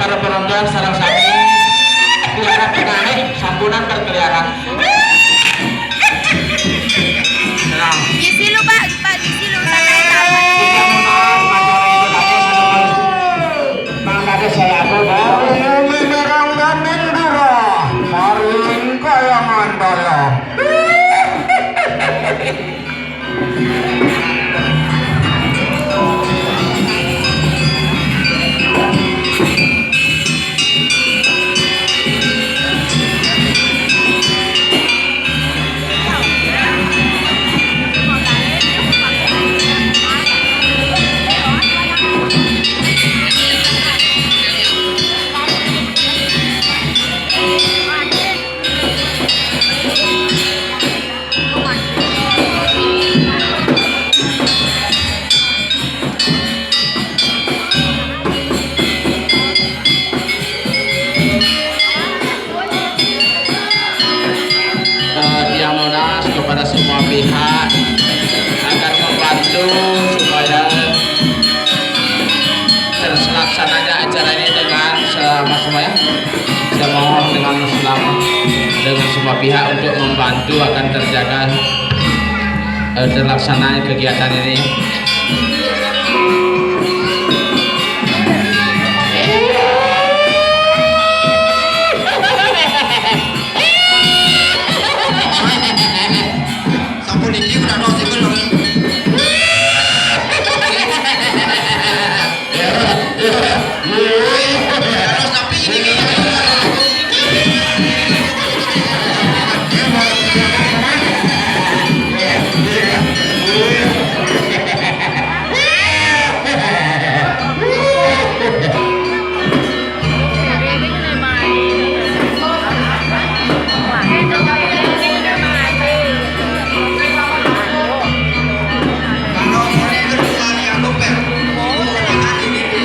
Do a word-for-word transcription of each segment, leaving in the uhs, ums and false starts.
Para penonton sareng sami, keliaran tengahé sampunan terkeliaran. Tenang. Bisi lu, Pak, Pak, bisi lu, santai, Pak. Mangkane saya aku, Bos. Ngomongin orang Bandung, Dura. Paling kaya mandala. Eh, yang lunas kepada semua pihak agar membantu supaya terlaksananya acara ini dengan selamat semua, ya. Saya mohon dengan selamat dengan semua pihak untuk membantu akan terjaga, eh, terlaksananya kegiatan ini. Sampun iki udah no single loh. Terus tapi ini nih.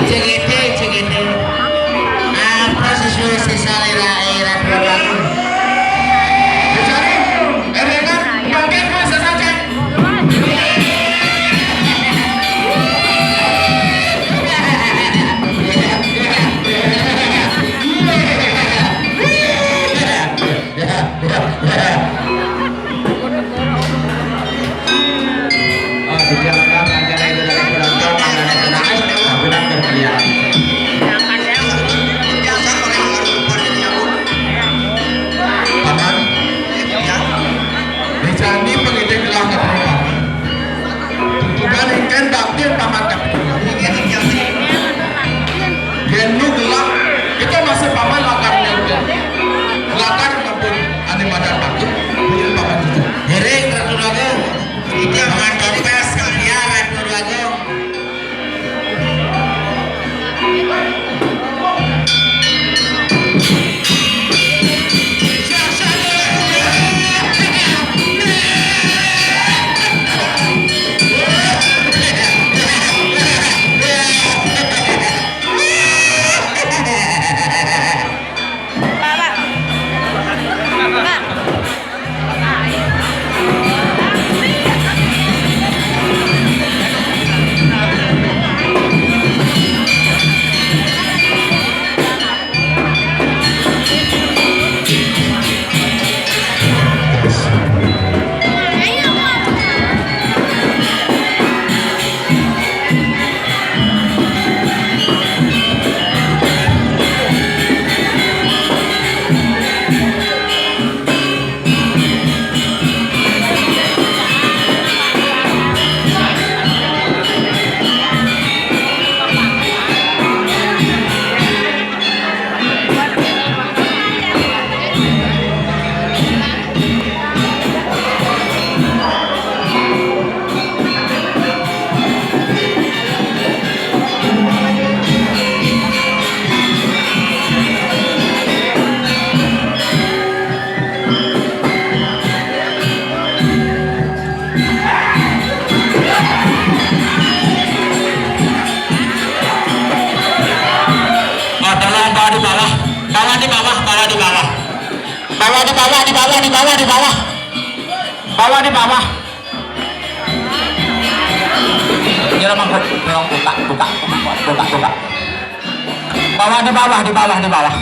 Cegete, cegete. Apa sesuai sesal ira, ira, ira. Dicari, erengan, pakai kuasa saja. Oh, dijalankan acara itu dari penonton, anak-anak, anak-anak, berkeliaran. Paman, di candi pengidik gelah ke perumahan. Tutupan ikan bakti paman kami. Genu gelah, itu masih paman lakar nyampe. Lakar ngebut ane madan bakti, punya paman itu. Hering Ratu Ragu, itu mantap pas karya Ratu Ragu. Oh, tolong bawa di bawah. Bawa di bawah, bawa di bawah. Bawa di bawah, di bawah, di bawah, di bawah. Bawa di bawah. Iya, Mang, tolong buka, buka, buka, buka, buka. Bawah, di bawah, di bawah, di bawah.